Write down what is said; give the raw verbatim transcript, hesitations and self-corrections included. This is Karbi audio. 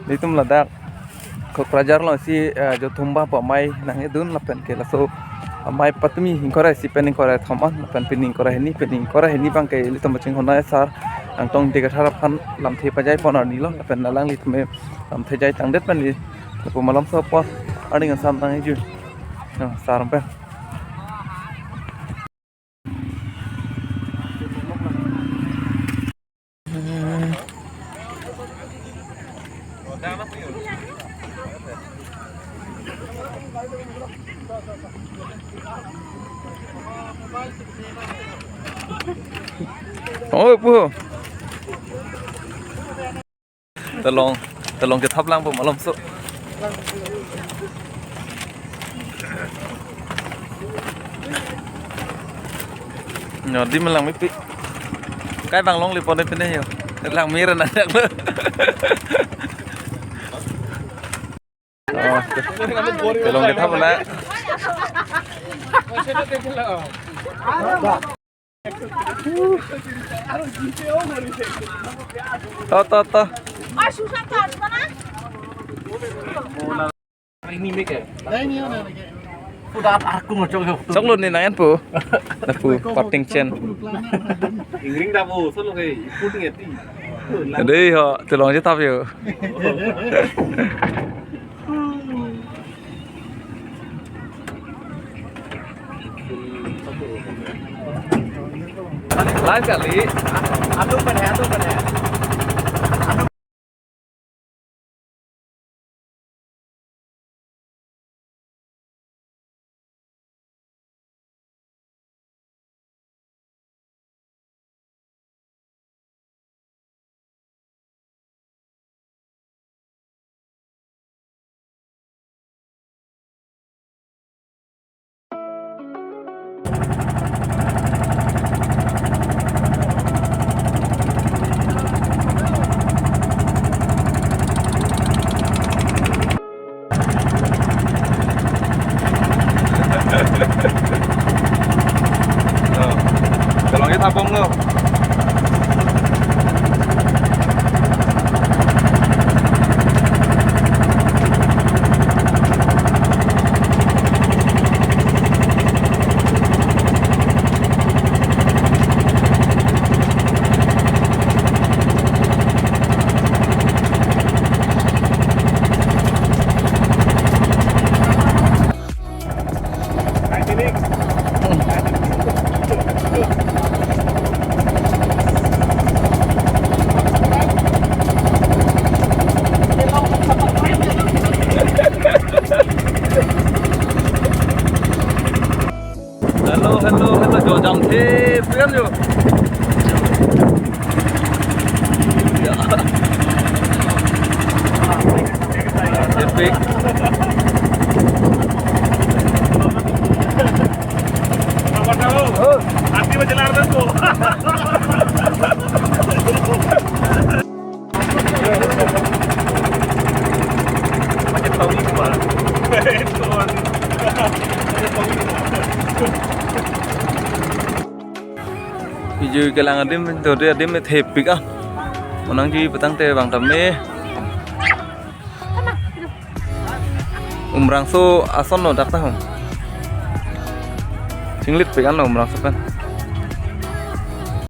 Ilitum ladak Kokrajhar alongsi, eh, Jothumba pu amei nangkedun lapen ke laso amei patumi ingkoi ra isi pen ingkoi ra kethom an lapen pini ingkoi ra hini, pini ingkoi ra hini abang ke ilitum kachinghon asar Angtong Ingti Kathar aphan lamthe pajai pon arni lo lapen alanglitum lamthe jai tangdet pen li lapu malomso apor arni kangsam nangkejui. Nah, sar pen. Oh, pu. Telong, telong kethap lang pu malomso. Nyo, adim lang mepik. Kai abang longle pon pine yo. Lang mira na dak lo. Oh, telong kethap lang. To, to, to. Choklo ne nang-en pu. Lapu pating chen. Ingring da bo, solo ke, iput nge ti. Dei ho, telong je tap yo. Live kali. Atum pen hai, atum pen hai. Telong je thap bom lo. Hello, hello, hello, jo jam the, pian jo. Ya. Epic. Ijui kelang adim, dode adim thepik ah. Monang ji petang te bang tame. Umrangso ason lo dak tahun. Singlit pik an lo Umrangso kan.